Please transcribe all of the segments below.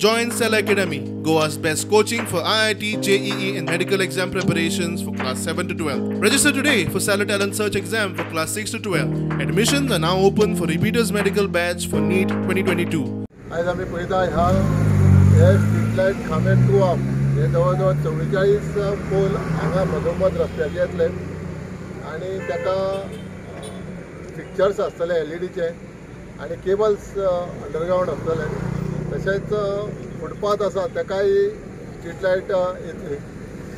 Join Cell Academy, Goa's best coaching for IIT, JEE and medical exam preparations for class 7 to 12. Register today for Cellar Talent Search exam for class 6 to 12. Admissions are now open for repeaters medical batch for NEET 2022. आयज आमी पळयता ह्या हे street light खांबे two up हे जवळ जवळ 44 poll हांगा मदोमद रस्त्याचे येतले आनी ताका फिक्चर्स आसतले एलईडीचे आनी केबल्स अंडरग्रावंड आसतले. तशेंच फुटपाथ आसा ताकाय स्ट्रीट लायट येतली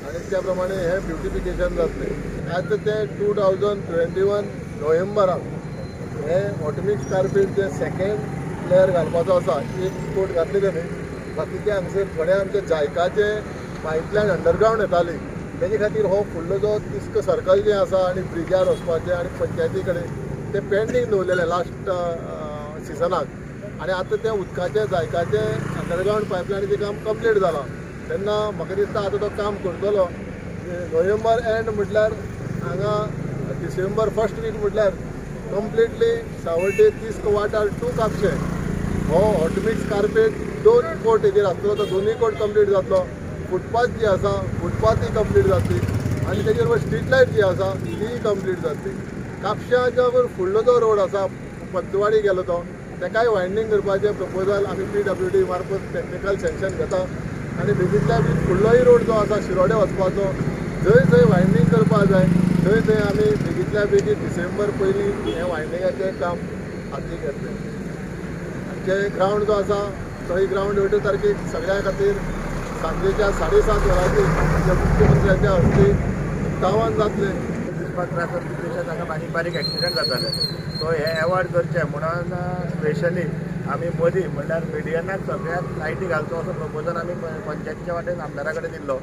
आनी त्या प्रमाणे हे ब्युटिफिकेशन जातलें. आतां तें 2021 नोव्हेंबराक हे हॉटमिक्स कार्पेट जे सेकेंड लेयर घालपाचो आसा, एक कोट घातली तेणी, बाकीचे हांगसर थोडे आमचे जायकाचे पायपलायन अंडरग्रावंड येताली, तेजे खातीर हो फुडलो जो तिस्क सर्कल जें आसा आनी ब्रिजार वचपाचें आनी पंचायती कडेन तें पेंडींग दवरलेलें लास्ट सिजनाक आनी आतां तें उदकाचें जायकाचें अंडरग्रावंड पायपलायनीचें काम कंप्लीट जालां. तेन्ना म्हाका दिसता आतां तो काम करतलो. नोव्हेंबर एंड म्हटल्यार हांगा डिसेंबर फर्स्ट वीक म्हटल्यार कंप्लिटली सावड्डे तिस्क वाठार टू कापशें हो हॉटमिक्स कार्पेट 2 कोट हेजेर आसतलो, तो दोनूय कोट कंप्लीट जातलो. फुटपाथ जी आसा फुटपाथूय कंप्लीट जातली आनी तेजेर स्ट्रीट लायट जी आसा तीय कंप्लीट जातली. कापश्याच्या फुडलो जो रोड आसा पंचवाडी गेलो तो ताकाय वायंडींग करपाचें प्रपोजल आमी PWD मार्फत टॅक्निकल सँक्शन घेता आनी बेगींतल्या बेगीन फुडलोय रोड जो आसा शिरोडे वचपाचो जंय जंय वायंडींग करपाक जाय थंय थंय आमी बेगींतल्या बेगीन डिसेंबर पयलीं हें वायंडिंगाचें काम हातीक घेतलें. आमचें ग्रावंड जो आसा तोय ग्रावंड 8 तारखेक सगळ्यां खातीर सांजेच्या 7:30 वरांचेर आमच्या मुख्यमंत्र्याच्या हस्ते उक्तावण जातलें. दिसपाक त्रास जाता, ताका बारीक बारीक एक्सिडंट जाताले, सो हे एवॉयड करचे म्हणून स्पेशली आमी मदीं म्हणल्यार मिडियनाक सगळ्याक लायटी घालचो असो प्रपोजल आमी पंचायतीच्या वाटेन आमदारा कडेन दिल्लो.